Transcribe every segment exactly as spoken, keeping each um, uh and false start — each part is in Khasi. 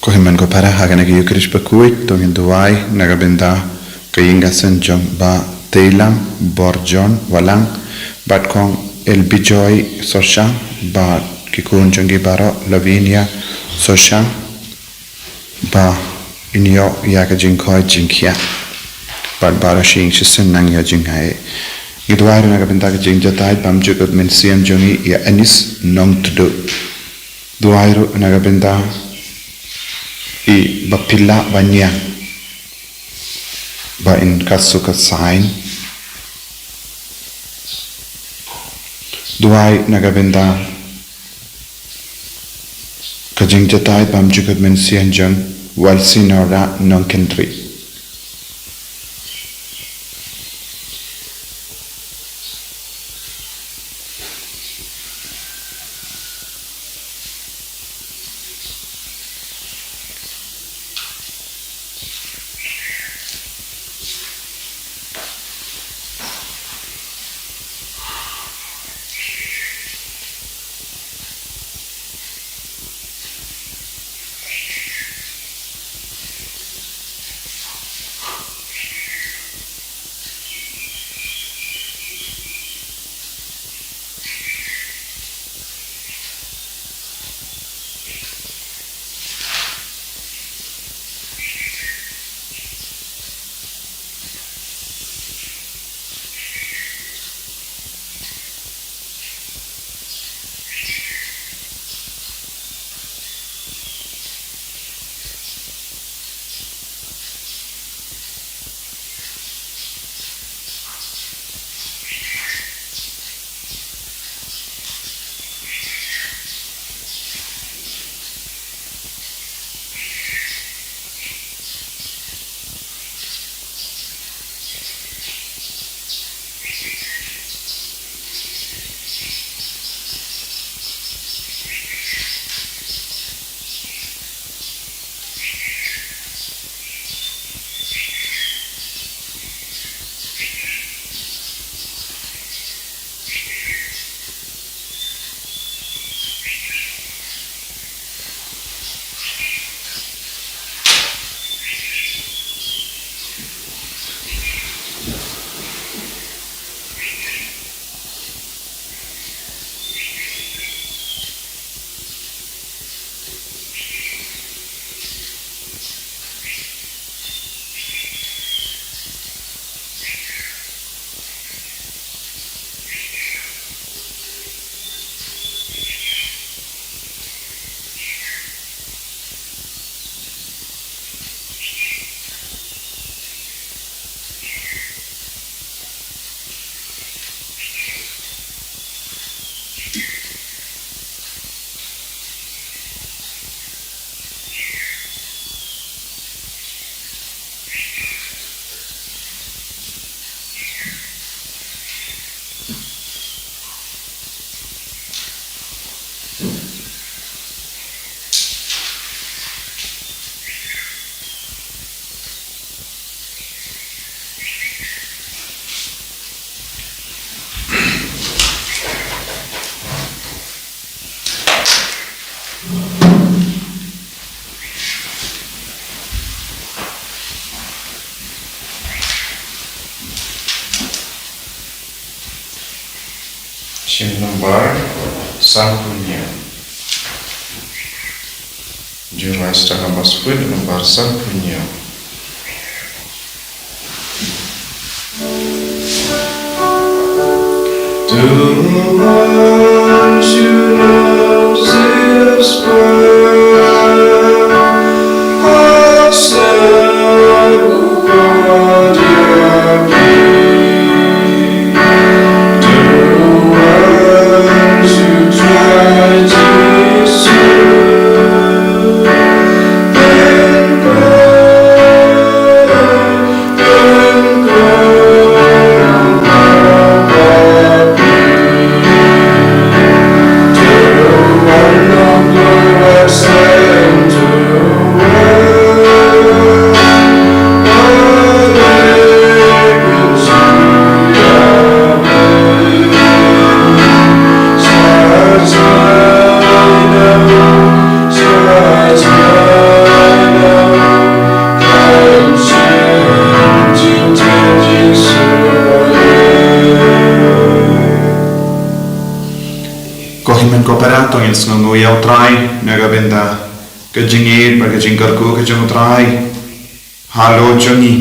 Ko hynmen ko para, ha kane ka Ïukharist bakhuid to ngin duwai na ka bynta ka ïing ka sem jong Bah Teilang Borjon Walang, bad Kong Elbijoy Soshang, bad ki khun jong ki baroh, Lavinia Soshang, ba in ïoh ïa ka jingkhoit jingkhiah bad baroh shi ïing shi sem nang ïoh jingaiei. Ngi duwai ruh na ka bynta ka jingjahthait bymjukut mynsiem jong ngi, ïa Anis Nongtduh. Duwai ruh na ka bynta i Bah Pilla Baniang, ba in ka suk ka saiñ. Duwai na ka bynta ka jingjahthait bymjukut mynsiem jong Walsinora Nongkynrih. Shin number sanphew hynñiew. Jingmut step number squid, number sanphew hynñiew. To the one who knows his worth, I stand before your feet. To the one who tried to serve, then go. Ko hynmen ko para, to ngin sngewnguh ïa U Trai na ka bynta ka jingïeit bad ka jingkyrkhu ka jong U Trai halor jong ngi.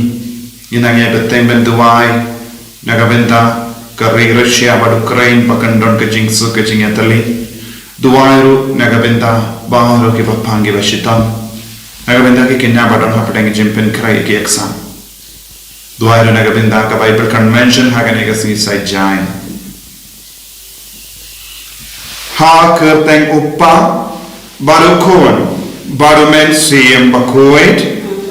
Ngin nang ïai bteng ban duwai na ka bynta ka ri Russia bad Ukraine ba kan don ka jingsuk ka jingïatylli. Duwai ruh na ka bynta baroh kiba pang kiba shitom, na ka bynta ki khynnah ba don hapdeng ka jingpynkhreh ïa ki exam. Duwai ruh na ka bynta ka Bible Convention ha kane ka sngi Saitjaiñ. Ha ka kyrteng U Kpa bad U Khun bad U Mynsiem Bakhuid.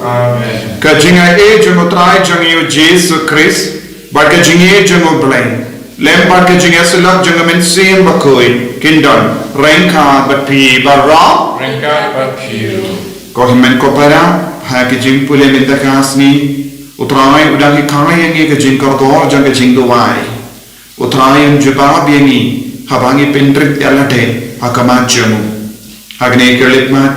Amen. Ka jingaiei jong U Trai jong ngi U Jisu Khrist bad ka jingïeit jong U Blei lem bad ka jingïasyllok jong U Mynsiem Bakhuid kin don ryngkat bad phi baroh. Ryngkat bad phi ruh. Ko hynmen ko para, ha ka jingpule mynta ka sngi, U Trai u dang hikai ïa ngi ka jingkordor jong ka jingduwai. U Trai un jubab ïa ngi haba ngi pynrit ïa lade ha khmat jong u. Ha kane ka khyllipmat,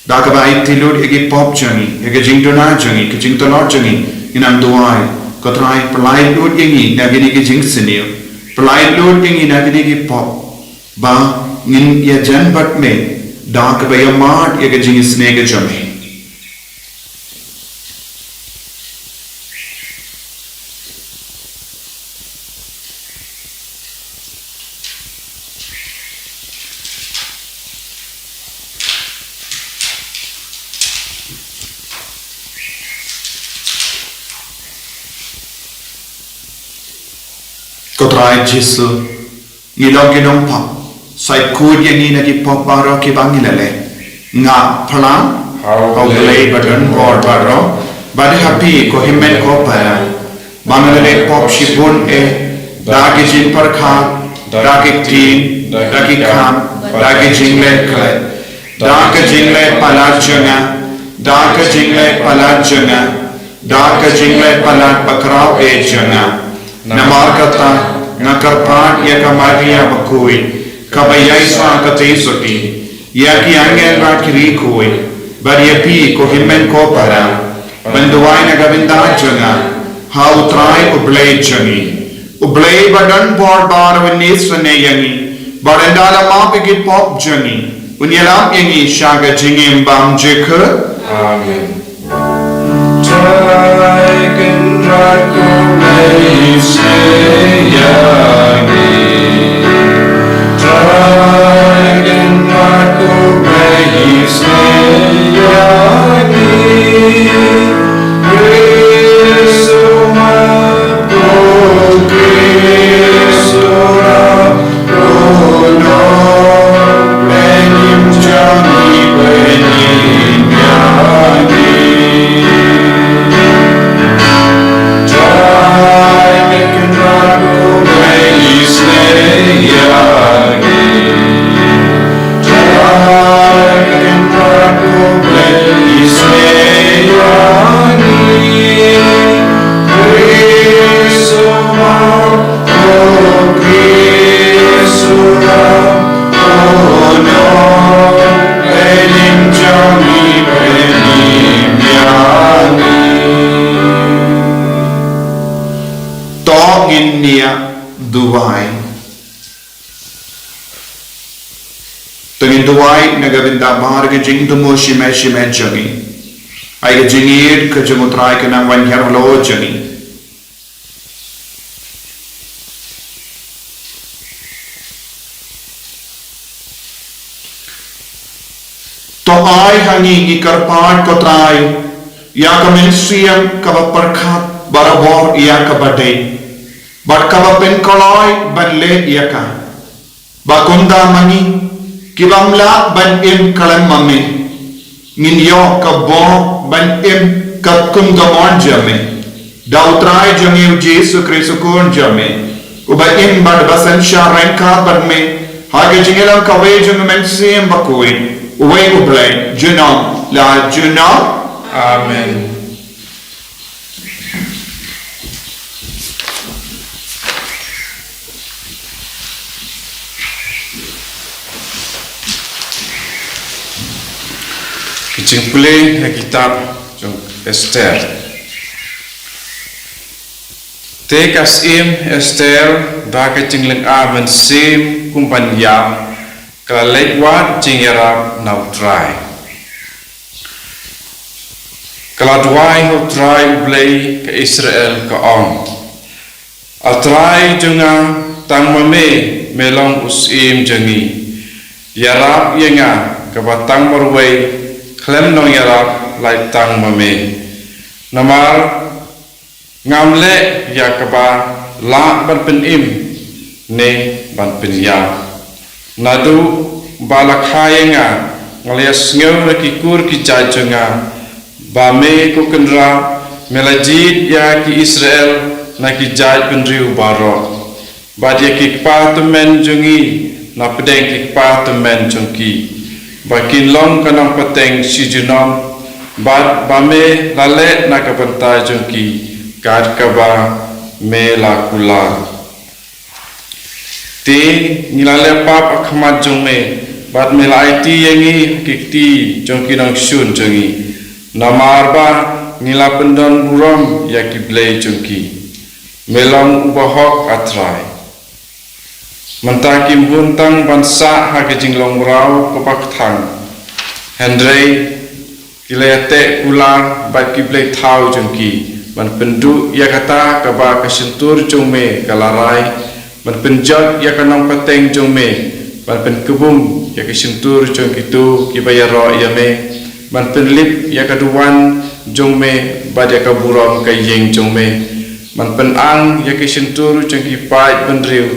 da kaba aiti lut ïa ki pop jong ngi, ïa ka jingduna jong ngi, ka jingtlot jong ngi, ngin nang duwai. Ko Trai, pyllait lut ïa ngi na kine ki jingsniew. Pyllait lut ïa ngi na kine ki pop, ba ngin ïajan bad me da kaba ïamad ïa ka jingisynei ka jong me. Ko Trai Jisu, ngi long ki nongpop, sa khuid ïa ngi na ki pop baroh kiba ngi la leh. Nga phlang ha U Blei ba don bor baroh, bad ha phi ko hynmen ko para, ba nga la leh pop shibun eh, da ki jingpyrkhat, da ki ktien, da ki kam, da ki jingleh khlem, da ka jingleh palat jong nga, da ka jingleh palat jong nga, da ka jingleh palat bakhraw eh jong nga. Namar kata nga kyrpad ïa ka Maria Bakhuid, kaba ïaishah katei sotti, ïa ki angel bad ki riewkhuid, bad ïa phi ko hynmen ko para, ban duwai na ka bynta jong nga ha U Trai U Blei jong ngi. U Blei ba don bor baroh un isynei ïa ngi, bad un da la map ïa ki pop jong ngi, un ïalap ïa ngi sha ka jingim bymjukut. Amen. Trai Kynrad ko Blei isynei ïa ngi. Trai Kynrad ko Blei isynei ïa ngi. Khrist u map, ko Khrist u map. To ngin ïa duwai. To ngin duwai na ka bynta baroh ki jingthmu shimet shimet jong ngi. Ai ka jingïeit ka jong U Trai kan nang wan hiar halor jong ngi. To ai ha ngi, ngi kyrpad ko Trai, ïa ka mynsiem kaba pyrkhat barabor ïa kaba dei, bad kaba pynkloi ban leh ïa ka. Ba kumta ma ngi, ki bym lah ban im khlem ma me, ngin ïoh ka bor ban im katkum ka mon jong me. Da U Trai jong ngi U Jisu Khrist U Khun jong me, uba im bad ba synshar ryngkat bad me ha ka jingïalang kawei jong U Mynsiem Bakhuid, uwei U Blei, junom la junom. Amen. Ka jingpule na ka kitab jong Esther. Te ka Syiem Esther, ba ka jinglynga mynsiem kum ban ïap, ka la leit wad jingïarap na U Trai. Ka la duwai ha U Trai U Blei ka Israel, ka ong: A Trai jong nga, tang ma me, me long u syiem jong ngi. Ïarap ïa nga, kaba tang marwei, khlem nongïarap, lait tang ma me. Namar ngam leh ïa kaba lah ban pynim ne ban pynïap. Naduh ba la kha ïa nga, nga la ïasngew na ki kur ki jait jong nga, ba me, ko Kynrad, me la jied ïa ki Israel na ki jaitbynriew baroh, bad ïa ki kpa tymmen jong ngi na pdeng ki kpa tymmen jong ki, ba kin long ka nongpateng shi junom, bad ba me la leh na ka bynta jong ki, kat kaba me la kular. Te ngi la leh pap ha khmat jong me, bad me la aiti ïa ngi ha ki kti jong ki nongshun jong ngi, namar ba ngi la pyndon burom ïa ki blei jong ki. Me long u bahok, A Trai. Mynta kim bun tang ban sah ha ka jinglong mraw kaba kthang, hynrei ki la ïateh kular bad ki blei thaw jong ki, ban pynduh ïa kata kaba ka shyntur jong me ka la rai, ban pynjot ïa ka nongpateng jong me, ban pynkbum ïa ka shyntur jong kito kiba ïaroh ïa me, ban pynlip ïa ka duwan jong me, bad ïa ka burom ka ïing jong me, ban pynang ïa ka shyntur jong ki paid bynriew,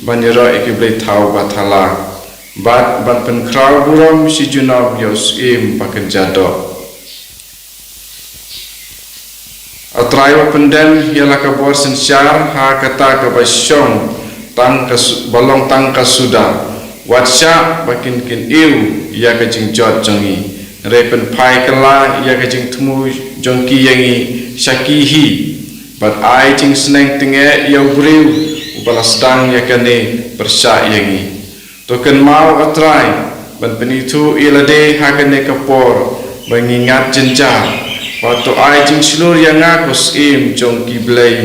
ban ïaroh ïa ki blei thaw ba thala, bad ban pynkhraw burom shi junom ïa u syiem ba kynja doh. A Trai, wat pyndem ïa la ka bor synshar ha kata kaba shong tang ka su-, ba long tang ka suda, wat shah ba kin kyniew ïa ka jingjot jong ngi, hynrei pynphai kylla ïa ka jingthmu jong ki ïa ngi sha ki hi, bad ai jingsneng tyngeh ïa u briew uba la sdang ïa kane pyrshah ïa ngi. To kynmaw, A Trai, ban pynithuh ïa lade ha kane ka por ba ngi ngat jynjar, bad to ai jingshlur ïa nga, ko syiem jong ki blei,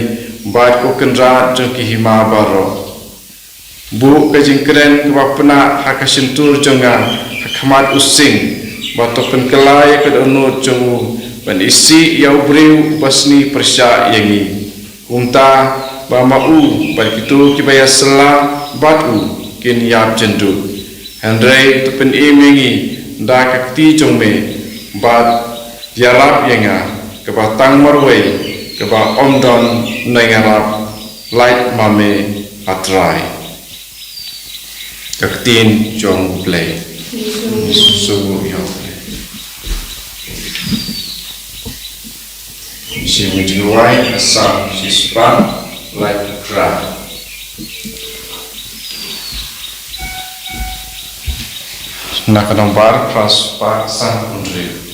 bad ko Kynrad jong ki hima baroh. Buh ka jingkren kaba pnah ha ka shyntur jong nga ha khmat u sing, bad to pynkylla ïa ka dohnud jong u ban isih ïa u briew uba sni pyrshah ïa ngi. Kumta ba ma u bad kito kiba ïasylla bad u kin ïap jynduh. Hynrei to pynim ïa ngi da ka kti jong me, bad ïarap ïa nga, kaba tang marwei, kaba ym don nongïarap, lait ma me, A Trai. Ka ktien jong U Blei. Sngewbha ïa U Blei. Shi mynjur wai, Salm shispah laiphew phra. Na ka nongbar phra spah sanphew hynriew.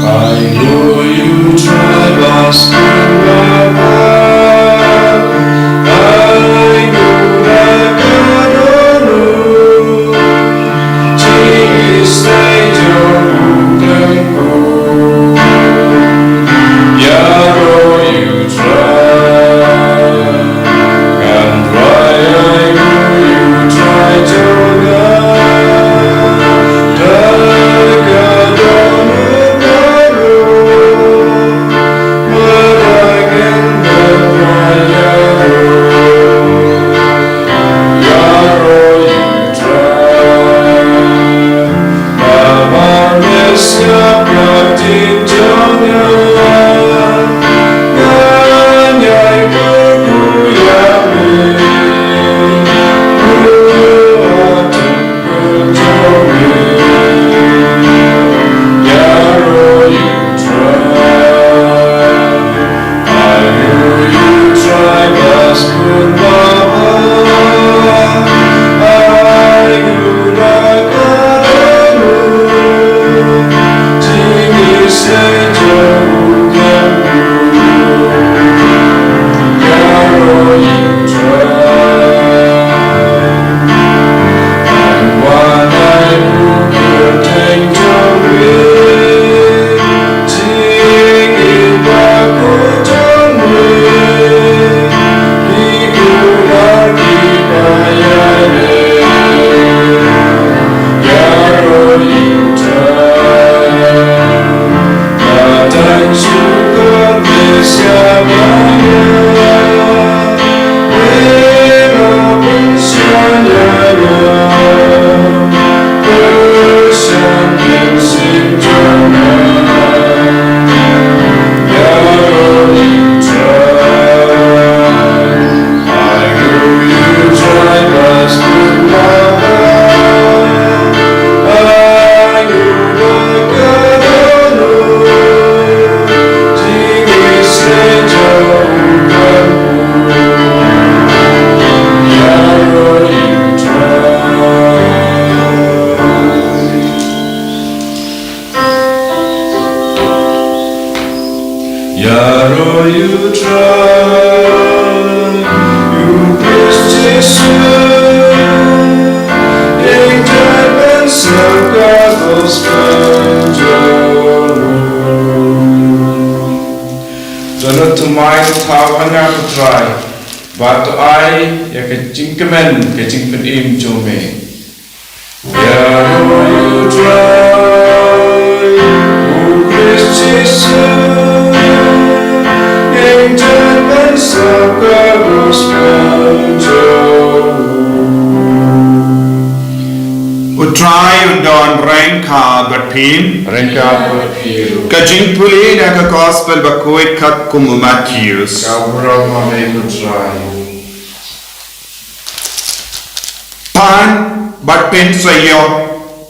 Ai nguh ïa U Trai ba skhem ïa nga, ai nguh da ka dohnud, jingïeit jong u khlem kut. Ïaroh ïa U Trai, kan Trai, ai nguh ïa Ïaroh ïu Trai, ïu Khrist Jisu, ïeng jait ban sngap ka gospel jong u. To nud thymmai, to thaw ha nga ko Trai, bad to ai ïa ka jingkmen ka jingpynim jong me. Ïaroh ïu Trai, u Khrist Jisu, ïeng jait ban sngap ka gospel jong u. U Trai un don ryngkat bad phi. Ryngkat bad phi ruh. Ka jingpule na ka gospel bakhuid katkum u Mathaios. Ka burom ha me ko Trai. Pan bad pynsa ïoh,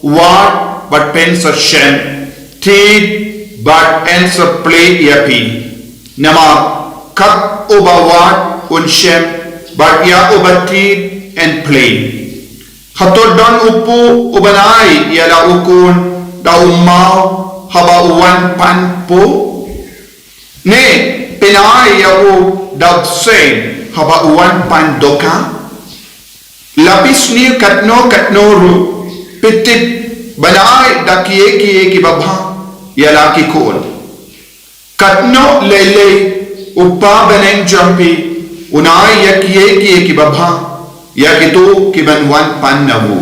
wad bad pynsa shem, tied bad yn sa plie ïa phi. Namar kat uba wad un shem, bad ïa uba tied yn plie. Hato don u puh u ban ai ïa la u khun da u maw haba u wan pan puh? Ne phin ai ïa u da u bseiñ haba u wan pan dohkha? La phi sniew katno katno ruh, phi tip ban ai da kiei kiei kiba bha ïa la ki khun. Katno lei lei u Kpa bneng jong phi un ai ïa kiei kiei kiba bha ïa kito kiban wan pan na u.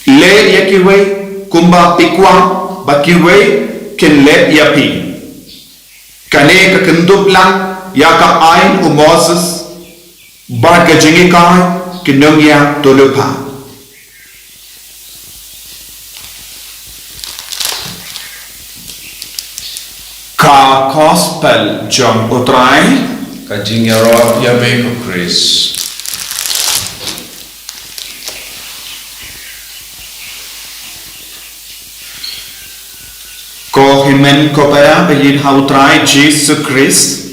Leh ïa kiwei kumba phi kwah ba kiwei kin leh ïa phi. Kane ka kynthup lang ïa ka aiñ u Moses bad ka jinghikai ki nongïathuhlypa. Ka gospel jong u Trai. Ka jingïaroh ïa me ko Khrist. Ko hynmen ko para ba ïeit ha u Trai Jisu Khrist,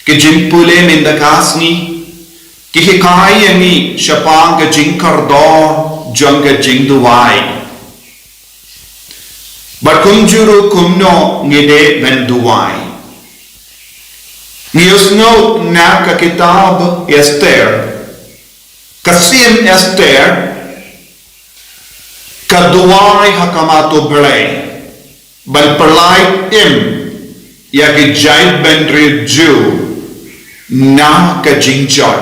ki jingpule mynta ka sngi ki hikai ïa ngi shaphang ka jingkordor jong ka jingduwai. Bad kumjuh ruh kumno ngi dei ban duwai. Ngi ïohsngew na ka kitab Esther, ka syiem Esther ka duwai ha khmat u Blei ban pynlait im ïa ki jaitbynriew Jiw na ka jingjot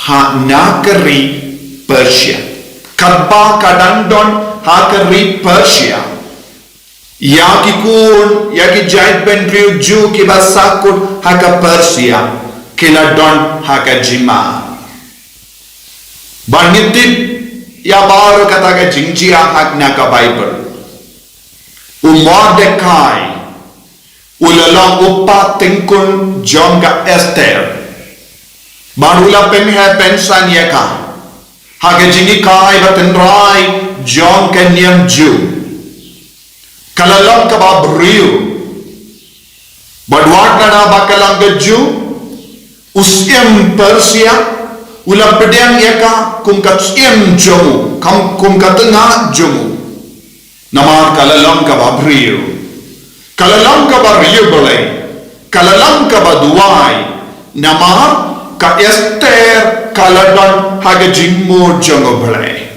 ha na ka ri Persia. Katba ka dang don ha ka ri Persia, ïa ki khun ïa ki jaitbynriew Jiw kiba sahkut ha ka Persia ki la don ha ka jingma. Bad ngi tip ïa baroh kata ka jingjia ha na ka Baibl. U Mordekai u la long u kpa tyngkhuh jong ka Esther. Bad u la pynheh pynsan ïa ka ha ka jinghikai ba tynrai jong ka niam Jiw. Ka la long kaba briew. Bad wat lada ba ka long ka Jiw, u syiem Persia u la pdiang ïa ka kum ka syiem jong u, kum, kum ka tnga jong u. Namar ka la long kaba briew. Ka la long kaba riewblei. Ka la long kaba duwai. Namar ka Esther ka la don ha ka jingmut jong u Blei.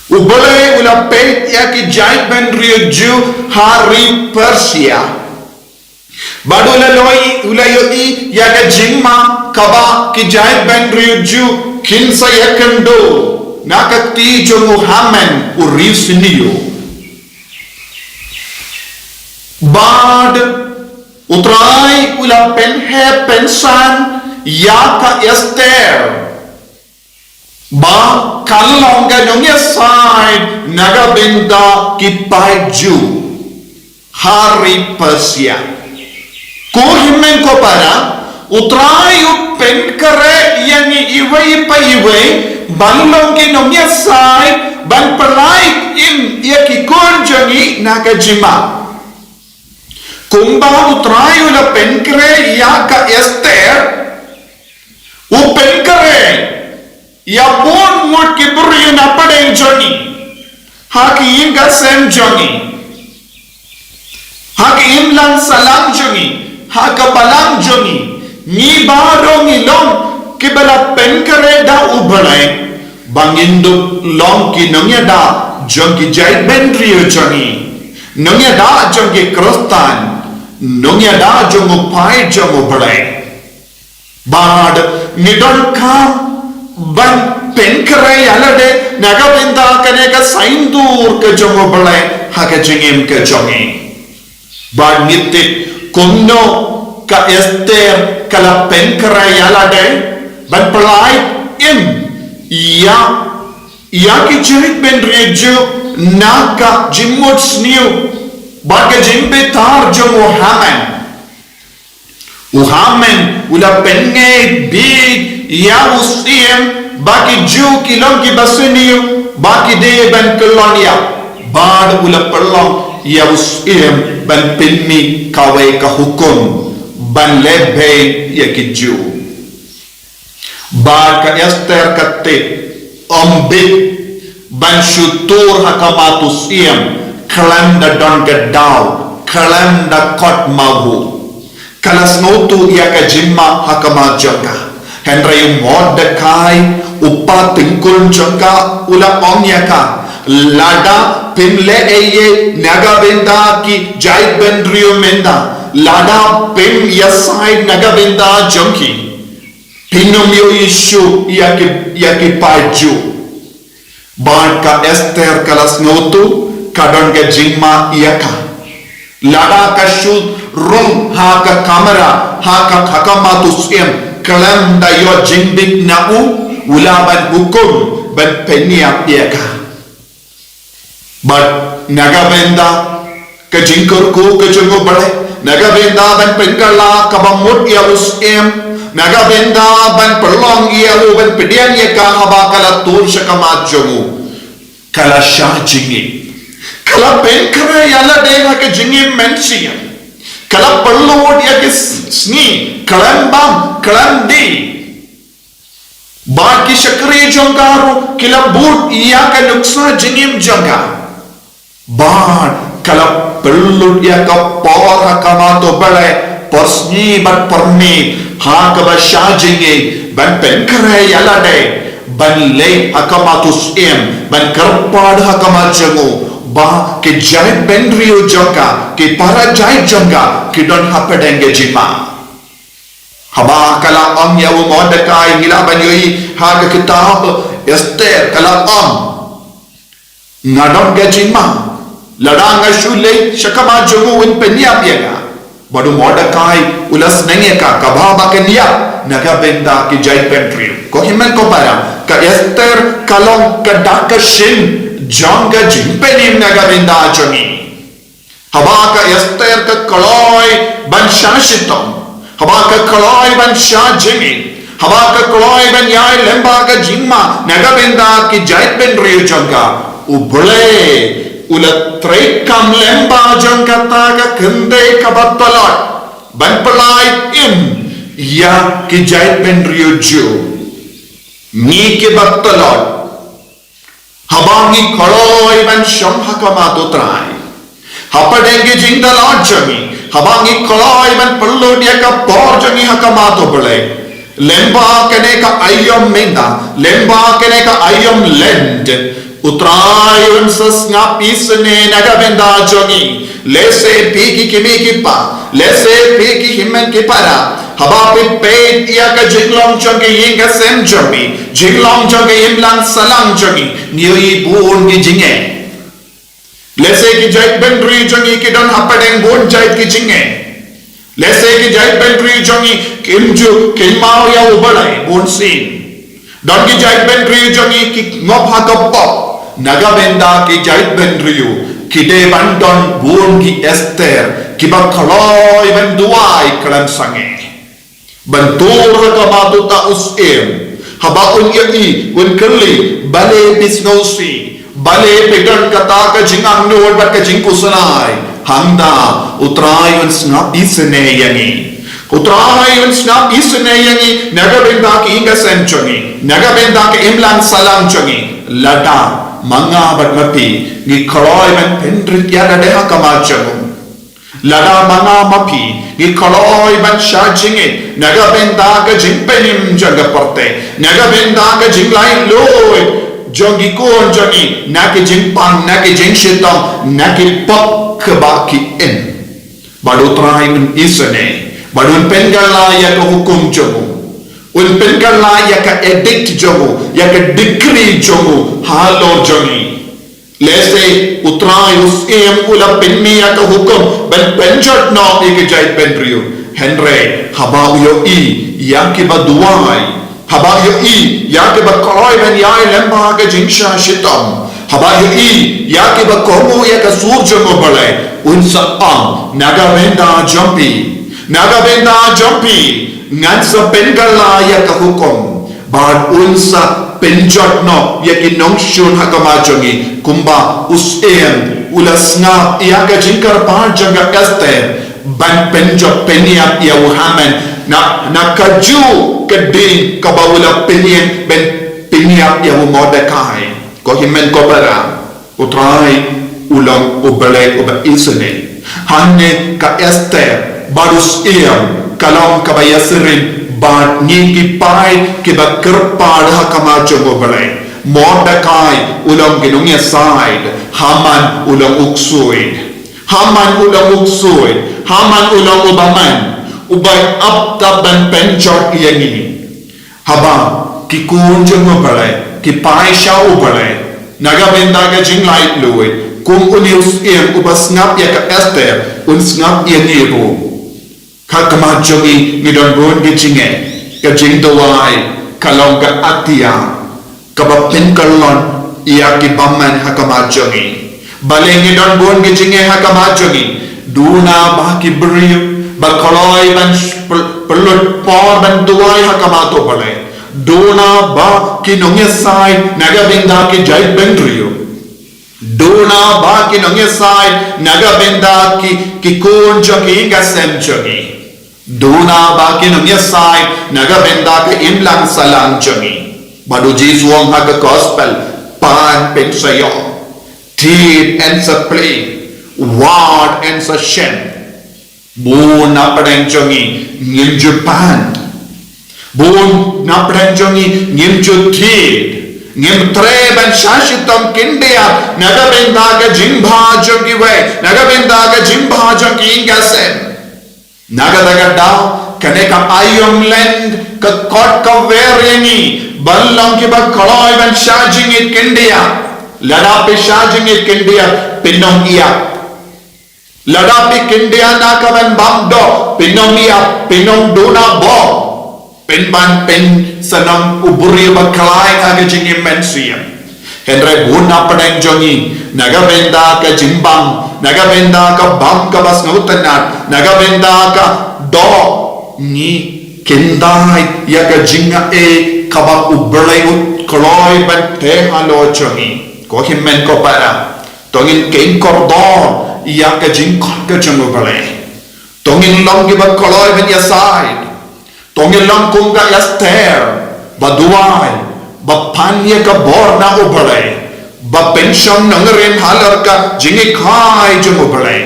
U Blei u la peit ïa ki jaitbynriew Jiw ha ri Persia. Bad u la loi, u la ïohi ïa ka jingma kaba ki jaitbynriew Jiw kin sa ïakynduh na ka kti jong u Haman u riewsniew. Bad u Trai u la pynheh pynsan ïa ka Esther ba kan long ka nongïasaid na ka bynta ki paid Jiw ha ri Persia. Ko hynmen ko para, u Trai u pynkhreh ïa ngi iwei pa iwei ban long ki nongïasaid, ban pynlait im ïa ki khun jong ngi na ka jingma. Kumba u Trai u la pynkhreh ïa ka Esther, u pynkhreh ïa bun ngut ki briew na pdeng jong ngi, ha ki ïing ka sem jong ngi, ha ki imlang sahlang jong ngi, ha ka balang jong ngi. Ngi baroh ngi long kiba la pynkhreh da u Blei ba ngin dup long ki nongïada jong ki jaitbynriew jong ngi, nongïada jong ki Khristan, nongïada jong u paid jong u Blei. Bad ngi donkam ban pynkhreh ïa lade na ka bynta kane ka saiñdur ka jong u Blei ha ka jingim ka jong ngi. Bad ngi tip kumno ka Esther ka la pynkhreh ïa lade ban pynlait im ïa ïa ki jaitbynriew Jiw na ka jingmut sniew bad ka jingbitar jong u Haman. U Haman u la pynngeit bieit ïa u syiem ba ki Jiw ki long kiba sniew, ba ki dei ban kyllon ïa. Bad u la pynlong ïa u syiem ban pynmih kawei ka hukum ban leh beit ïa ki Jiw. Bad ka Esther ka tip, ym bit ban shu tur ha khmat u syiem khlem da don ka daw, khlem da khot ma u. Ka la sngewthuh ïa ka jingma ha khmat jong ka. Hynrei u Mordekai, u kpa tyngkhuh jong ka, u la ong ïa ka, lada phim leh ei ei na ka bynta ki jaitbynriew mynta, lada phim ïasaid na ka bynta jong ki, phin ym ïohi shuh ïa ki, ïa ki paid Jiw. Bad ka Esther ka la sngewthuh ka don ka jingma ïa ka. Lada ka shu rung ha ka kamra, ha ka, ha khmat u syiem khlem da ïoh jingbit na u, u lah ban hukum ban pynïap ïa ka. Bad na ka bynta ka jingkyrkhu ka jong u Blei, na ka bynta ban pynkylla kaba mut ïa u syiem, na ka bynta ban pynlong ïa u ban pdiang ïa ka haba ka la tur sha khmat jong u, ka la shah jingim. Ka la pynkhreh ïa lade ha ka jingim mynsiem. Ka la pynlut ïa ki s-, sngi khlem bam khlem die. Bad ki shakri jong ka ruh ki la bud ïa ka nuksa jingim jong ka. Bad ka la pynlut ïa ka por ha khmat u Blei, por sngi bad por miet, ha kaba shah jingim ban pynkhreh ïa lade, ban leit ha khmat u syiem, ban kyrpad ha khmat jong u ba ki jaitbynriew jong ka, ki para jait jong ka, ki don hapdeng ka jingma. Haba ka la ong ïa u Mordekai, ngi lah ban ïohi ha ka kitab Esther, ka la ong, nga don ka jingma, lada nga shu leit sha khmat jong u, un pynïap ïa nga. Bad u Mordekai u la sneng ïa ka, kaba haba kan ïap na ka bynta ki jaitbynriew. Ko hynmen ko para, ka Esther ka long ka dak ka shin jong ka jingpynim na ka bynta jong ngi. Haba ka Esther ka kloi ban shah shitom, haba ka kloi ban shah jingim, haba ka kloi ban ïai lyngba ka jingma na ka bynta ki jaitbynriew jong ka, u Blei u la treikam lyngba jong kata ka kynthei kaba tlot ban pynlait im ïa ki jaitbynriew Jiw. Ngi kiba tlot, haba ngi kloi ban shong ha khmat u Trai hapdeng ki jingtlot jong ngi, haba ngi kloi ban pynlut ïa ka por jong ngi ha khmat u Blei, lyngba kane ka aïom mynta, lyngba kane ka aïom Lent, u Trai un sa sngap isynei na ka bynta jong ngi. Lehse phi ki kmie ki kpa, lehse phi ki hynmen ki para, haba phi peit ïa ka jinglong jong ka ïing ka sem jong ngi, jinglong jong ka imlang sahlang jong ngi, ngi ïohi bun ki jingeh. Lehse ki jaitbynriew jong ngi ki don hapdeng bun jait ki jingeh. Lehse ki jaitbynriew jong ngi kim ju kynmaw ïa U Blei bunsien. Don ki jaitbynriew jong ngi ki ngop ha ka pop. Na ka bynta ki jaitbynriew ki dei ban don bun ki Esther kiba kloi ban duwai khlem sangeh. Ban tur ha khmat uta u syiem. Haba un ïohi, un kylli, balei phi sngewsih, balei phi don kata ka jingangnud bad ka jingkhuslai. Hangta U Trai un sngap isynei ïa ngi. U Trai un sngap isynei ïa ngi na ka bynta ki ïing ki sem jong ngi, na ka bynta ka imlang sahlang jong ngi. Lada ma nga bad ma phi ngi kloi ban pynrit ïa lade ha khmat jong u. Lada ma nga ma phi ngi kloi ban shah jingngeit na ka bynta ka jingpynim jong ka pyrthei, na ka bynta ka jinglaitluid jong ki khun jong ngi, na ki jingpang, na ki jingshitom, na ki pop kiba ki im. Bad U Trai un isynei, bad un pynkylla ïa ka hukum jong u, un pynkylla ïa ka edict jong u, ïa ka decree jong u halor jong ngi. Lehse U Trai u syiem u la pynmih ïa ka hukum ban pynjot noh ïa ki jaitbynriew. Hynrei haba u ïohi ïa kiba duwai, haba u ïohi ïa kiba kloi ban ïai lem bad ka jingshah shitom, haba u ïohi ïa kiba kohnguh ïa ka sur jong U Blei, un sa ong, na ka bynta jong phi, na ka bynta jong phi ngan sa pynkylla ïa ka hukum. Bad un sa pynjot noh ïa ki nongshun ha khmat jong ngi, kumba u syiem u la sngap ïa ka jingkyrpad jong ka Esther ban pynjot pynïap ïa u Haman na, na kajuh ka ding kaba u la pynïeng ban pynïap ïa u Mordekai. Ko hynmen ko para, U Trai u long U Blei uba isynei. Hangne ka Esther bad u syiem ka long kaba ïasyriem bad ngi ki paid kiba kyrpad ha khmat jong U Blei. Mordekai u long ki nongïasaid, Haman u long u ksuid. Haman u long u ksuid, Haman u long u bymman, uba ap tap ban pynjot ïa ngi. Haba ki khun jong U Blei ki phai sha U Blei na ka bynta ka jinglaitluid, kum une u syiem uba sngap ïa ka Esther, un sngap ïa ngi ruh. Ha khmat jong ngi ngi don bun ki jingeh, ka jingduwai ka long ka atiar kaba pynkyllon ïa ki bymman ha khmat jong ngi. Balei ngi don bun ki jingeh ha khmat jong ngi? Duna ba ki briew ba kloi ban sh-, pel-, pynlut por ban duwai ha khmat U Blei. Duna ba ki nongïasaid na ka bynta ki jaitbynriew. Duna ba ki nongïasaid na ka bynta ki, ki khun jong ki, ka sem jong ki. Duna ba ki nongïasaid na ka bynta ka imlang sahlang jong ngi. Bad u Jisu u ong ha ka gospel, pan pynshai, thied yn sa plie, wad yn sa shem. Bun na pdeng jong ngi ngim ju pan. Bun na pdeng jong ngi ngim ju thied. Ngim treh ban shah shitom khyndiat na ka bynta ka jingbha jong kiwei, na ka bynta ka jingbha jong ki ïing ka sem. Na kata ka daw, kane ka aïom lent ka khot ka wer ïa ngi ban long kiba kloi ban shah jingngeit khyndiat. Lada phi shah jingngeit khyndiat, phin ym ïap. Lada phi khyndiat na ka ban bam doh, phin ym ïap, phin ym duna bor. Pynban phin sa long u briew ba khlaiñ ha ka jingim mynsiem. Hynrei bun na pdeng jong ngi, na ka bynta ka jingbam, na ka bynta ka bam kaba sngewtynnat, na ka bynta ka doh, ngi kyntait ïa ka jingaiei kaba U Blei u kloi ban teh halor jong ngi. Ko hynmen ko para, to ngin kheiñ kordor ïa ka jingkhot ka jong U Blei. To ngin long kiba kloi ban ïasaid. To ngin long kum ka Esther, ba duwai, ba pan ïa ka bor na U Blei, ba pynshong nongrim halor ka jinghikai jong U Blei,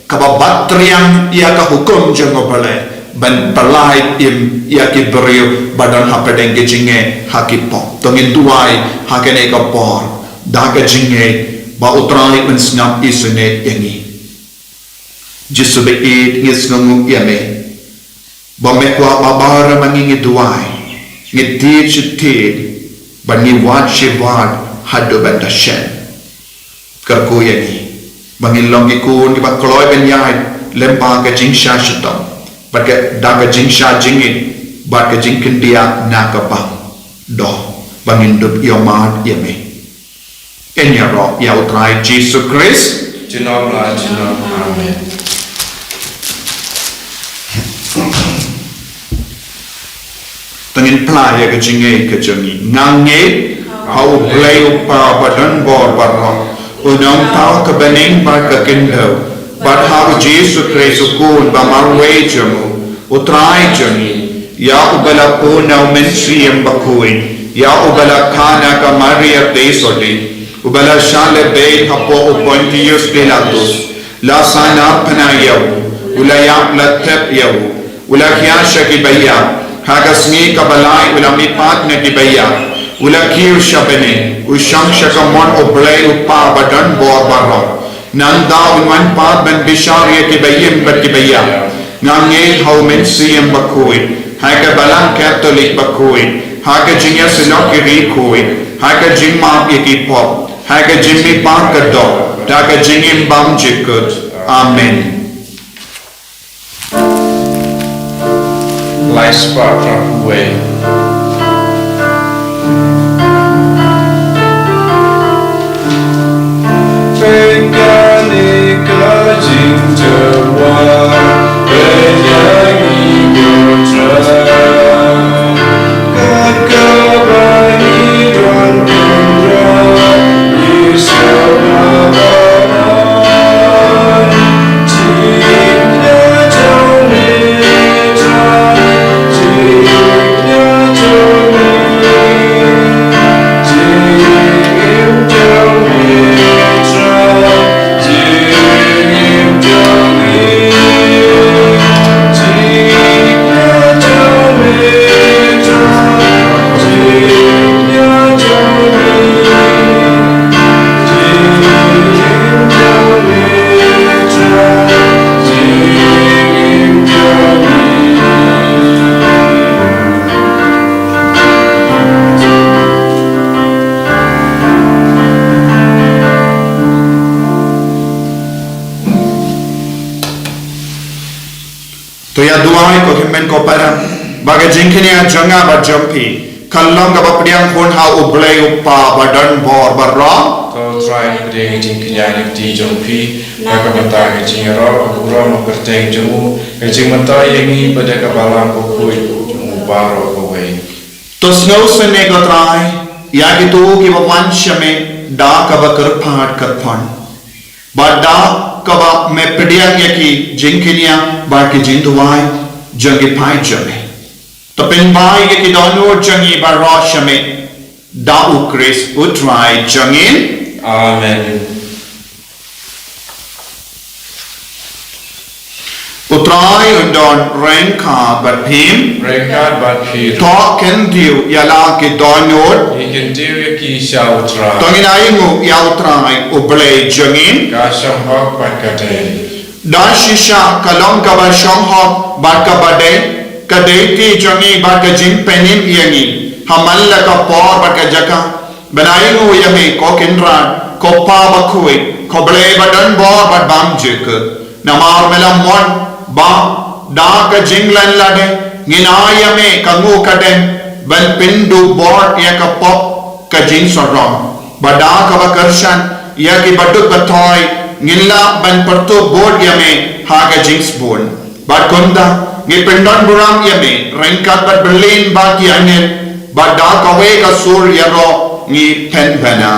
kaba bat triang ïa ka hukum jong U Blei ban pyllait im ïa ki briew ba don hapdeng ki jingeh ha ki pop. To ngin duwai ha kane ka por da ka jingngeit ba U Trai un sngap isynei ïa ngi. Jisu ba ïeit, ngi sngewnguh ïa me ba me kwah ba baroh ma ngi ngi duwai, ngi thied shi thied, bad ngi wad shi wad haduh ban da shen. Kyrkhu ïa ngi. Ba ngin long ki khun kiba kloi ban ïaid lem bad ka jingshah shitom, bad ka, da ka jingshah jingit, bad ka jingkyndiah na ka bam doh, ba ngin dup ïohmad ïa me. Yn ïaroh ïa U Trai Jisu Khrist. Junom la junom. Amen. To ngin phla ïa ka jingngeit ka jong ngi. Nga ngeit ha U Blei U Kpa ba don bor baroh, U Nongthaw ka bneng bad ka khyndew, bad ha U Jisu Khrist U Khun ba marwei jong u, U Trai jong ngi, ïa uba la pun na U Mynsiem Bakhuid, ïa uba la kha na ka Maria Theisotti, uba la shah lehbeiñ hapoh u Pontius Pilatus, la sahnarphna ïa u, u la ïap, la thep ïa u, u la hiar sha kiba ïap, ha ka sngi kaba lai u la mihpat na kiba ïap, u la kiew sha bneng, u shong sha kamon U Blei U Kpa ba don bor baroh. Nangta un wan pat ban bishar ïa kiba im bad kiba ïap. Nga ngeit ha U Mynsiem Bakhuid, ha ka Balang Katholik bakhuid, ha ka jingïasyllok ki riewkhuid, ha ka jingmap ïa ki pop, ha ka jingmihpat ka doh, da ka jingim bymjukut. Amen. Lai spah phra phew wei. To ïa duwai ko hynmen ko para, ba ka jingkñia jong nga bad jong phi kan long kaba pdiang hun ha U Blei U Kpa ba don bor baroh. To Trai pdiang ka jingkñia ha ka kti jong phi, na ka bynta ka jingïaroh, ka burom, ka kyrteng jong u, ka jingmyntoi ïa ngi bad ïa ka Balang bakhuid jong u baroh kawei. To sngewsynei ko Trai ïa kito kiba wan sha me da kaba kyrpad kyrpon, bad da kaba me pdiang ïa ki jingkñia bad ki jingduwai jong ki paid jong me. To pynbha ïa ki dohnud jong ngi baroh sha me, da U Khrist U Trai jong ngi. Amen. U Trai un don ryngkat bad phi. Ryngkat bad phi. To kyntiew ïa la ki dohnud. Ngi kyntiew ïa ki sha U Trai. To ngin ainguh ïa U Trai U Blei jong ngi. Ka shong hok bad ka dei. Da shisha ka long kaba shong hok bad kaba dei, ka dei ti jong ngi bad ka jingpynim ïa ngi ha man la ka por bad ka jaka, ban ainguh ïa me ko Kynrad, ko Pa bakhuid, ko Blei ba don bor bad bymjukut. Namar me la mon ba da ka jinglehnoh lade ngin ai ïa me ka nguh ka dem ban pynduh bor ïa ka pop ka jingsarong, ba da kaba kyrshan ïa ki baduk bathoi ngin lah ban pyrtuh bud ïa me ha ka jingsbun. Bad kumta ngi pyndonburom ïa me ryngkat bad Berlin bad ki angel, bad da kawei ka sur ïaroh ngi pynbna.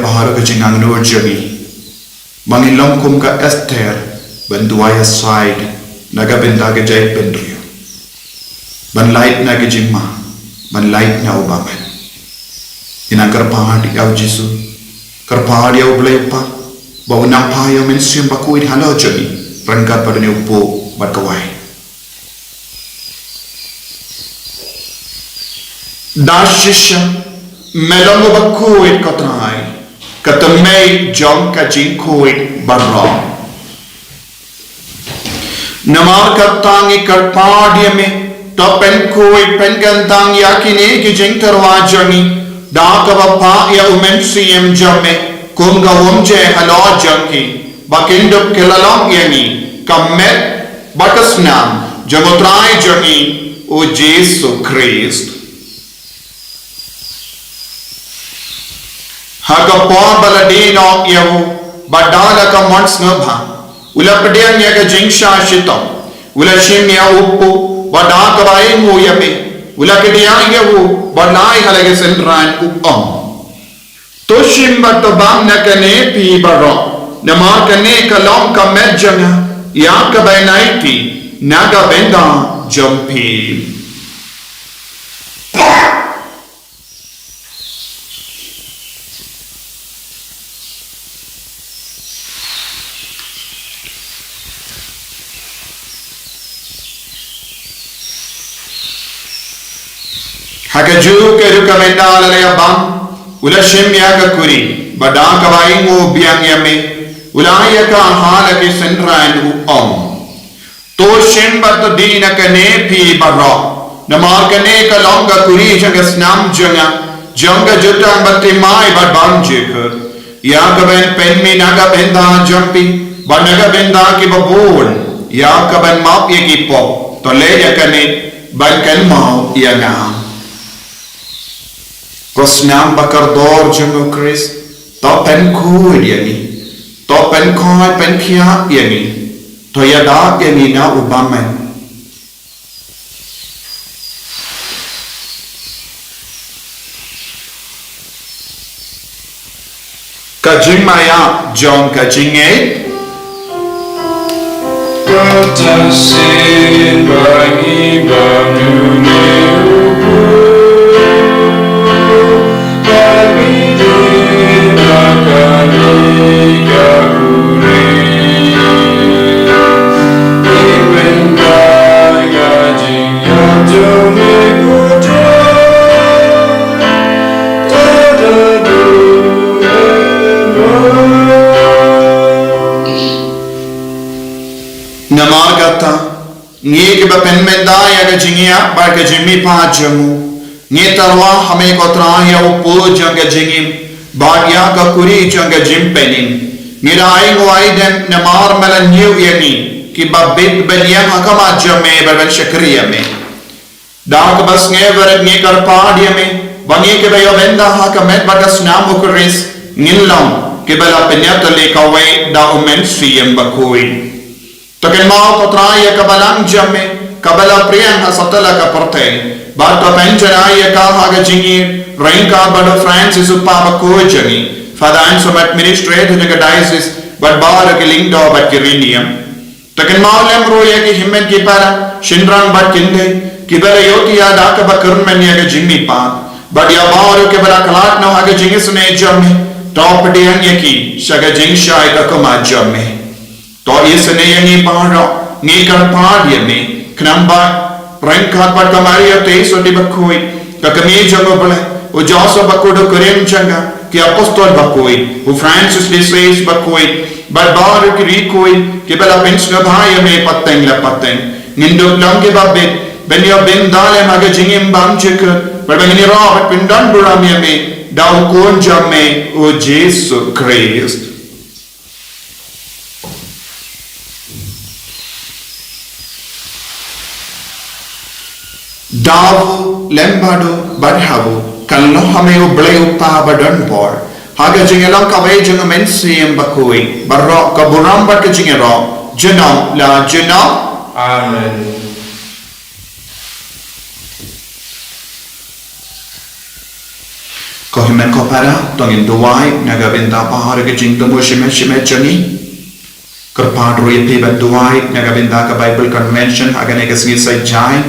baroh ka jingangnud jong ngi, ba ngin long kum ka Esther, ban duwai ïasaid na ka bynta ka jaitbynriew, ban lait na ka jingma, ban lait na u bymman. Ngin nang kyrpad ïa u Jisu, kyrpad ïa u Blei u Kpa, ba un nang phah ïa u Mynsiem Bakhuid halor jong ngi, ryngkat bad une u puk bad ka waiñ. Da shisha me long uba khuid, ko Trai, ka tymmen jong ka jingkhuid baroh. Namar kata ngi kyrpad ïa me, to pynkhuid pynkyntang ïa kine ki jingtyrwa jong ngi, da kaba phah ïa u Mynsiem jong me kum ka umjer halor jong ki, ba kin dup ki la long ïa ngi ka met bad ka snam jong u Trai jong ngi u Jisu Khrist. Ha ka por ba la die noh ïa u, bad da la ka mon sngewbha, u la pdiang ïa ka jingshah shitom, u la shim ïa u puk, bad da kaba ainguh ïa me, u la kdiah ïa u, bad la ai ha la ki synran, u ong: To shim bad to bam na kane phi baroh, namar kane ka long ka met jong nga ïa kaba ai phi na ka bynta jong phi. Ha kajuh ka ruh ka mynta la ïa bam, u la shim ïa ka kuri, bad da kaba ainguh biang ïa me, u la ai ïa ka ha la ki synran, u ong: To shim bad to die na kane phi baroh, namar kane ka long ka kuri jong ka snam jong nga, jong ka jutang baptisma bad bam jingkhuid, ïa kaban pynmih na ka bynta jong phi bad na ka bynta kiba bun, ïa kaban map ïa ki pop. To leh ïa kane ban kynmaw ïa nga. Ko snam ba kordor jong u Khrist, to pynkhuid ïa ngi, to pynkhuid pynkhiah ïa ngi, to ïada ïa ngi na u bymman. Ka jingmaïa jong ka jingngeit. Kata sien ba ngi bam ïa une u puk, ba ngi die na kane ka kuri, ngi pynbna ïa ka jing Namar kata, ngi kiba pynmynta ïa ka jingïap bad ka jingmihpat jong u, ngi tyrwa ha me ko Trai ïa u puk jong ka jingim bad ïa ka kuri jong ka jingpynim. Ngi da ainguh aidem namar me la ñiew ïa ngi kiba bit ban ïeng ha khmat jong me bad ban shakri ïa me. Da kaba sngewbha ngi kyrpad ïa me ba ngi kiba ïoh bynta ha ka met bad ka snam u Khrist, ngin long kiba la pynïatylli kawei da u Mynsiem Bakhuid. To kynmaw ko Trai ïa ka balang jong me kaba la pdiang ha satlak ka pyrthei, bad to pynjanai ïa ka ha ka jingïeit ryngkat bad u Francis u Papa bakhuid jong ngi, Father Anselm, Administrator jong ka Diocese, bad baroh ki lyngdoh bad ki riewniam. To kynmaw lem ruh ïa ki hynmen ki para, shynrang bad kynthei, kiba la ïohthiah da kaba kyrmen ïa ka jingmihpat, bad ïa baroh kiba la khlad noh ha ka jingisynei jong me, to pdiang ïa ki sha ka jingshai ka khmat jong me. To isynei ïa ngi baroh, ngi kyrpad ïa me, khnang ba ryngkat bad ka Maria Theisotti bakhuid, ka kmie jong u Blei, u Joseph bakhuid u kurim jong ka, ki apostol bakhuid, u Francis de Sales bakhuid, bad baroh ki riewkhuid kiba la pynsngewbha ïa me pateng la pateng, ngin dup long kiba bit ban ïoh bynta lem ha ka jingim bymjukut, bad ba ngin ïaroh bad pyndonburom ïa me da u Khun jong me, u Jisu Khrist. Da u lem bad u bad ha u, kan long ha me u Blei u Kpa badonbor, ha ka jingïalong kawei jong u Mynsiem Bakhuid, baroh ka burom bad ka jingïaroh, junom la junom. Amen. Ko hynmen ko para, to ngin duwai na ka bynta baroh ki jingthmu shimet shimet jong ngi. Kyrpad ruh ïa phi ban duwai na ka bynta ka Bible Convention ha kane ka sngi Saitjaiñ.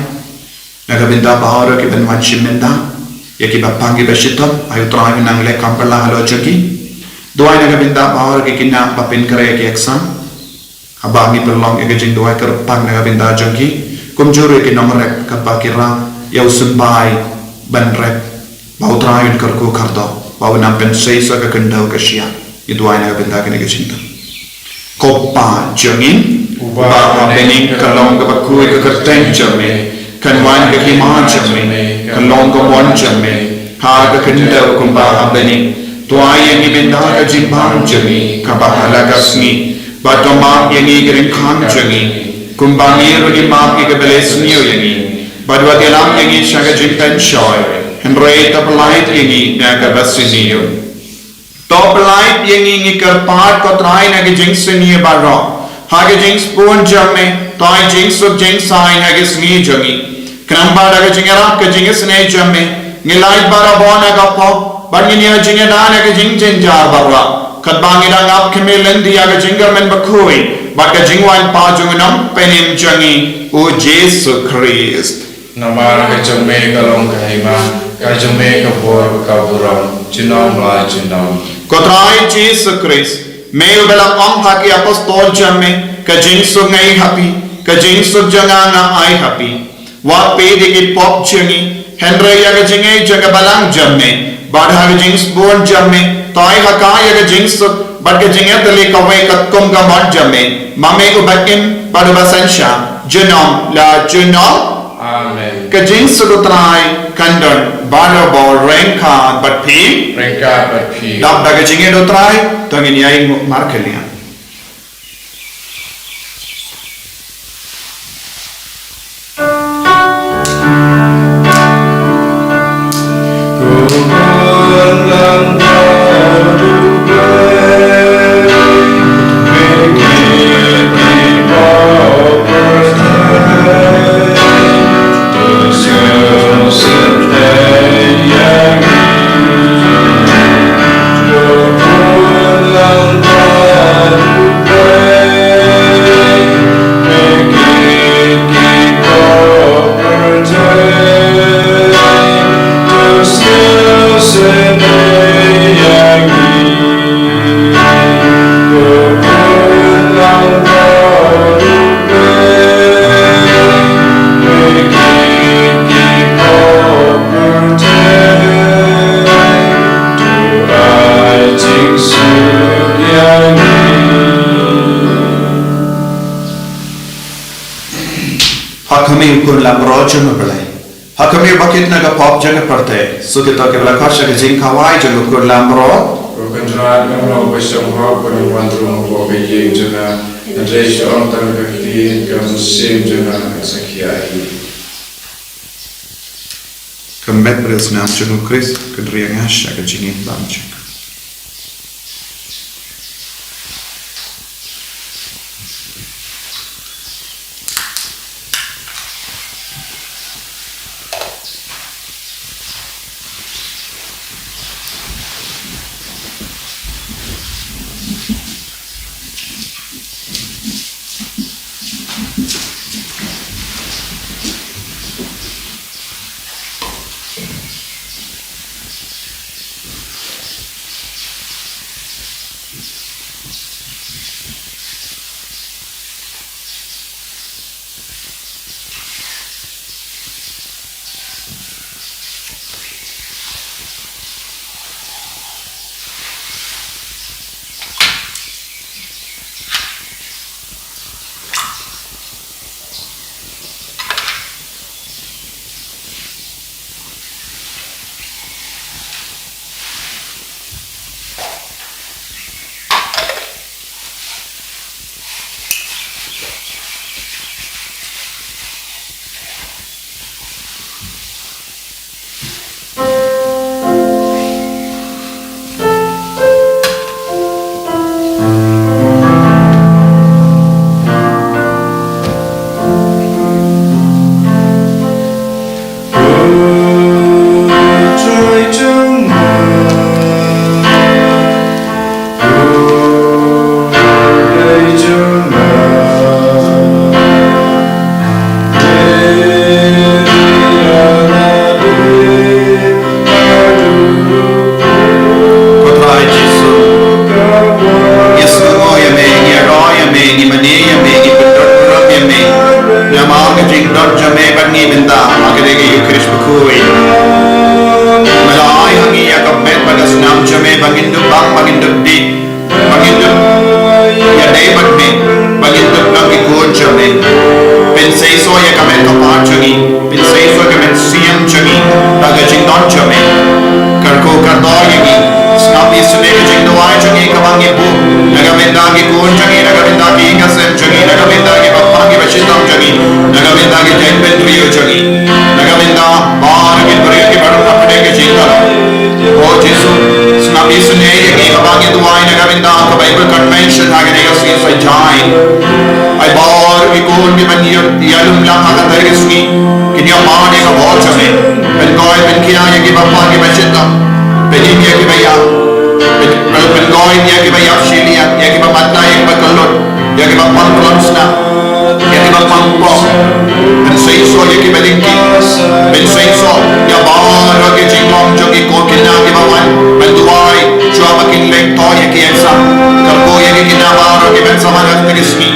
Na ka bynta baroh kiban wan shim bynta, ïa kiba pang kiba shitom, ai U Trai un nang leh kam phylla halor jong ki. Duwai na ka bynta baroh ki khynnah ba pynkhreh ïa ki exam. Haba ngi pynlong ïa ka jingduwai, kyrpad na ka bynta jong ki. Kumjuh ruh ïa ki nongrep, katba ki rah ïa u symbai ban rep, ba U Trai un kyrkhu kyrdoh, ba un nang pynseisoh ka khyndew ka shyiap. Ngi duwai na ka bynta kane ka jingthmu. Ko Pa jong ngi uba ha bneng, ka long kaba khuid ka kyrteng jong me. Kan wan ka hima jong me, kan long ka mon jong me ha ka khyndew kumba ha bneng. To ai ïa ngi mynta ka jingbam jong ngi kaba ha la ka sngi. Bad to map ïa ngi ki ryngkat jong ngi, kumba ngi ruh ngi map ïa kiba leh sniew ïa ngi. Bad wat ïalam ïa ngi sha ka jingpynshoi, hynrei to pyllait ïa ngi na kaba sniew. To pyllait ïa ngi, ngi kyrpad ko Trai, na ki jingsniew baroh. Ha ki jingsbun jong me, to ai jingsuk jingsaiñ ha ki sngi jong ngi. Khnang ba da ka jingïarap ka jingisynei jong me, ngin lait barabor na ka pop, bad ngin ïoh jingïada na ki jingjynjar baroh. Katba ngi dang ap khmih lynti ïa ka jingkyrmen bakhuid bad ka jingwan pat jong u Nongpynim jong ngi, U Jisu Khrist. Namar ka jong me ka long ka hima, ka jong me ka bor, ka burom, junom la junom. Ko Trai Jisu Khrist, me uba la ong ha ki apostol jong me, ka jingsuk nga ai ha phi, ka jingsuk jong nga nga ai ha phi. Wat peit ïa ki pop jong ngi, hynrei ïa ka jingngeit jong ka balang jong me. Bad ha ka jingsbun jong me, to ai ha ka ïa ka jingsuk bad ka jingïatylli kawei katkum ka mon jong me, ma me uba im bad uba synshar, junom la junom. Amen. Ka jingsuk U Trai kan don barabor ryngkat bad phi. Ryngkat bad phi. Dap da ka jingngeit U Trai, to ngin ïainguh markylliang. Ha khmih, ko Lamroh jong U Blei. Ha khmih, ba kit na ka pop jong ka pyrthei. Suk ïa kito kiba la khot sha ka jingkhawai jong U Kynrad. U Kynrad, ngam long ba shong hok ba ngan wan rung hapoh ka ïing jong nga. Hynrei shu ong tang ka ktien, ka mynsiem jong nga kan sa khia hi. Ka met bad ka snam jong U Khrist kan ri ïa nga sha ka jingim bymjukut. Khuid. Me la ai ha ngi ïa ka met bad ka snam jong me ba ngin dup bang, ba ngin dup dih, ba ngin dup ïadei bad me, ba ngin dup long ki khun jong me. Pynseisoh ïa ka met ka phad jong ngi. Pynseisoh ïa ka mynsiem jong ngi da ka jingdon jong me. Kyrkhu kyrdoh ïa ngi. Sngap isynei ka jingduwai jong ngi kaba ngi buh na ka bynta ki khun jong ngi, na ka bynta ki ïing ki sem jong ngi, na ka bynta ki bapang ki bashitom jong ngi, na ka bynta ki jait bynriew jong ngi, na ka bynta baroh ki briew kiba rung hapdeng ka jingkyrkhu. O Jisu, sngap isynei ïa ngi kaba ngi duwai na ka bynta ka Bible Convention ha kane ka sngi Saitjaiñ. Ai baroh ki khun kiban ïalum lang ha kata ka sngi, kin ïoh mad ïa ka bor jong me. Pynkhiah, pynkhiah ïa kiba pang kiba shitom. Pynim ïa kiba ïap. Pyn, pyn, pynkhiah ïa kiba ïap shiliang, ïa kiba matai, ïa kiba kyllut, ïa kiba pang khlem sngap, ïa kiba pang pop. Pynseisoh ïa kiba lyngkit. Pynseisoh ïa baroh ki jinglong jong ki khun kynja kiba wan ban duwai, shuwa ba kin leit to ïa ki exam. Kyrkhu ïa ki kynja baroh kiban sa wan ha kata ka sngi.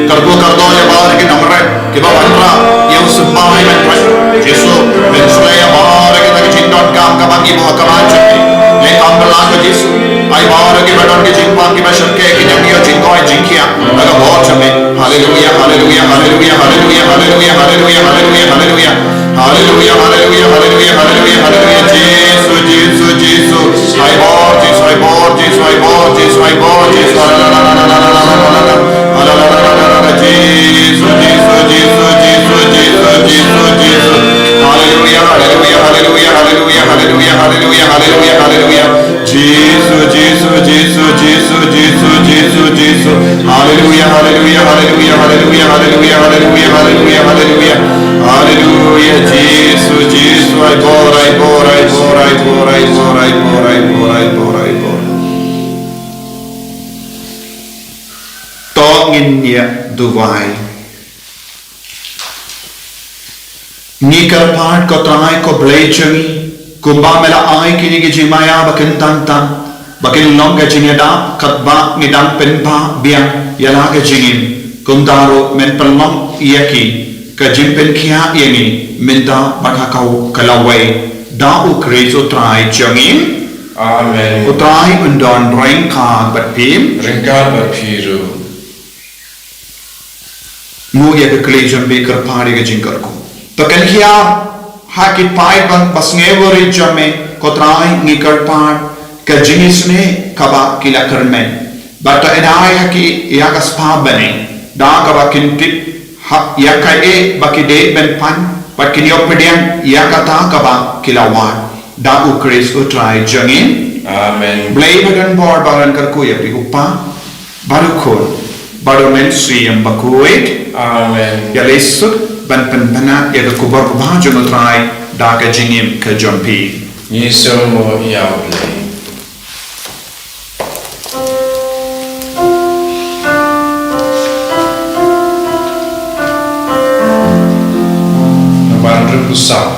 Kyrkhu kyrdoh ïa baroh ki nongrep kiba wanrah ïa u symbai ban trei. Jisu, pynshlei ïa baroh kita ki jingdonkam kaba ngi buh ha ka bynta jong me. Leh kam bylla ko Jisu. Ai baroh kiba don ki jingpang kiba shyrkhei kin ïoh jingkoit jingkhiah da ka bor jong me. Haleluia, haleluia, haleluia, haleluia, haleluia, haleluia, haleluia, haleluia. Haleluia, haleluia, haleluia, haleluia, haleluia. Jisu, Jisu, Jisu. Ai bor, Jisu, ai bor, Jisu, ai bor, Jisu, ai bor, Jisu. Haleluia, Jisu, Jisu, Jisu, Jisu, Jisu, Jisu, Jisu. Haleluia, haleluia, haleluia, haleluia, haleluia, haleluia, haleluia, haleluia. Jisu, Jisu, Jisu, Jisu, Jisu, Jisu, Jisu. Haleluia, haleluia, haleluia, haleluia, haleluia, haleluia, haleluia, haleluia. Haleluia, Jisu, Jisu, ai bor, ai bor, ai bor, ai bor, ai bor, ai bor, ai bor, ai bor, ai bor. To ngin ïa duwai. Ngi kyrpad ko Trai ko Blei jong ngi, kumba me la ai kine ki jingmaïa ba kin tang tang, ba kin long ka jingïadap katba ngi dang pynbha biang ïa la ka jingim, kumta ruh men pynlong ïa ki ka jingpynkhiah ïa ngi mynta bad ha ka, ka lawei, da U Khrist U Trai jong ngi. Amen. U Trai un don ryngkat bad phi. Ryngkat bad phi ruh. Nguh ïa ka kli jong me, kyrpad ïa ka jingkyrkhu. To kynhiar ha ki paid ba, ba sngewrit jong me, ko Trai, ngi kyrpad ka jingisynei kaba ki la kyrmen. Bad to ai ha ki ïa ka spah bneng da kaba kin tip ha ïa kaei ba ki dei ban pan, bad kin ïoh pdiang ïa kata kaba ki la wad. Da U Khrist U Trai jong ngi. Amen. Blei ba don bor ba ngan kyrkhu ïa phi, U Kpa, bad U Khun, bad U Mynsiem Bakhuid. Amen. Ïa leit suk ban pynbna ïa ka khubor kaba jong U Trai da ka jingim ka jong phi. Ngi sngewbha ïa U Blei. Namar ruh sa.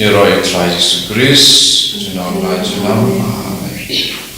Ïaroh ïa U Trai Jisu Khrist, junom la junom. Amen.